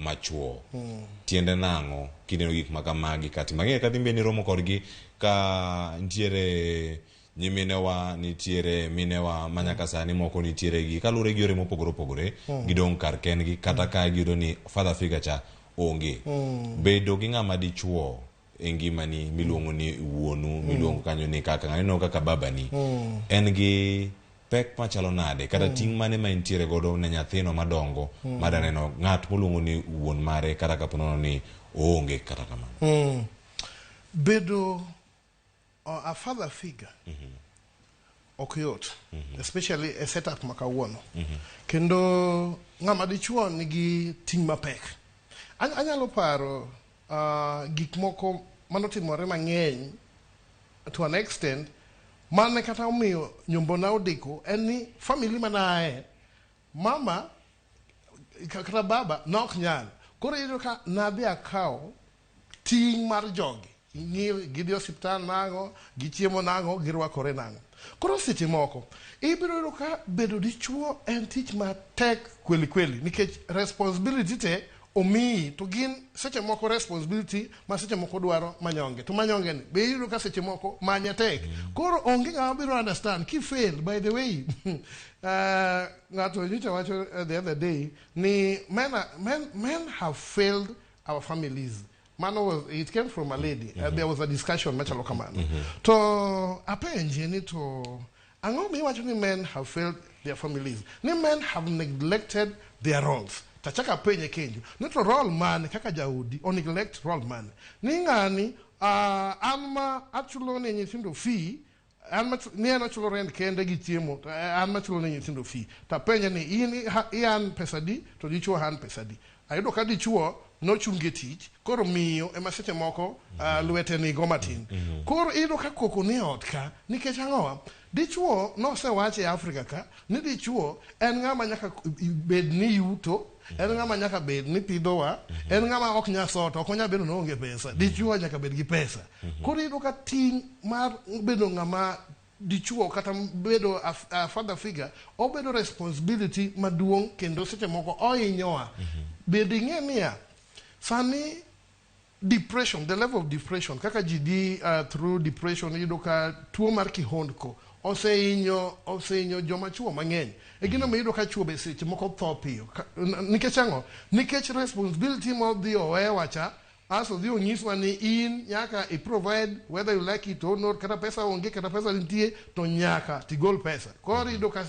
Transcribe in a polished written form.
machuo. Tiende nang'o kineno gik ma kamagi kati mang'eny kata in be niromo kodgi ka nitiere nyiminewa, nitiere minewa ma nyaka sani moko nitiere gi kaluwore gi yore mopogore opogore, gidong' kar kendgi kata ka giyudo ni father figure cha onge. Bedo gi ng'ama dichuo e ngimani miluongo ni wuonu, miluongo kanyo ni kaka ng'ano kaka babani, en gi pek machalo nade kata ting' mane ma entiere godo ne nyathino madongo madaneno ng'at moluongo ni wuon mare kata kapo nono ni oonge kata kamano? Bedo a father figure ok yot, especially e setup ma kawuono. Kendo ng'ama dichuo nigi ting' mapek. Anyalo paro gik moko manotimore mang'eny to an extent mane kata omiyo nyombona odeko en ni family manae mama kata baba nok nyal. Koro iyudo ka nadhi akawo ting' mar jogi, ng'iyo gidhi osiptal nang'o, gichiemo nang'o, girwakore nang'o. Koro seche moko ibiro yudo ka bedo dichuo en tich matek kweli kweli, nikech responsibility te omiyi to gin seche moko responsibility ma seche moko dwaro manyonge, to manyonge ni be iyudo ka seche moko manye tek. Koro onge ng'ama biro understand ki fail. By the way, ng'ato nyocha wacho the other day ni men have failed our families. Mano was, it came from a lady. There was a discussion machalo kamano. To apenje ni to ang'o miwacho ni men have failed their families? Ni men have neglected their roles. Tachaka apenje kendo ni to role mane kaka jaodi o neglect role mane? Ni ng'ani an ma achulo ne nyithindo fee, an ma ni en ochulo rent kende gi chiemo, to an machulo ne nyithindo fee. Tapenje ni in ian pesa di to dichuo han pesa di? Ayudo ka dichuo nochunge tich, koro miyo ema seche moko lwete nigo matin. Koro iyudo ka koko ni e ot ka nikech ang'owa? Dichuo nosewach e Afrika ka ni dichuo en ng'ama nyaka bed ni yuto, en ng'ama nyaka bed ni pidhowa, en ng'ama ok nyal soto, ok onyal bedo noonge pesa. Dichuo nyaka bed gi pesa. Koro iyudo ka ting' mar bedo ng'ama dichuo kata bedo a father figure obedo responsibility maduong' kendo seche moko ohinyowa. Bende ing'e niya, sani depression, the level of depression, kaka ji dhi through depression, iyudo ka tuo mar kihondko osehinyo joma chuo mang'eny. E gino miyudo ka chuo be seche moko tho piyo. Nikech ang'o? Nikech responsibility modhi owewa cha aso dhi onyiswa ni in nyaka i provide whether you like it or not, kata pesa onge kata pesa nitie to nyaka tigol pesa. Koro iyudo ka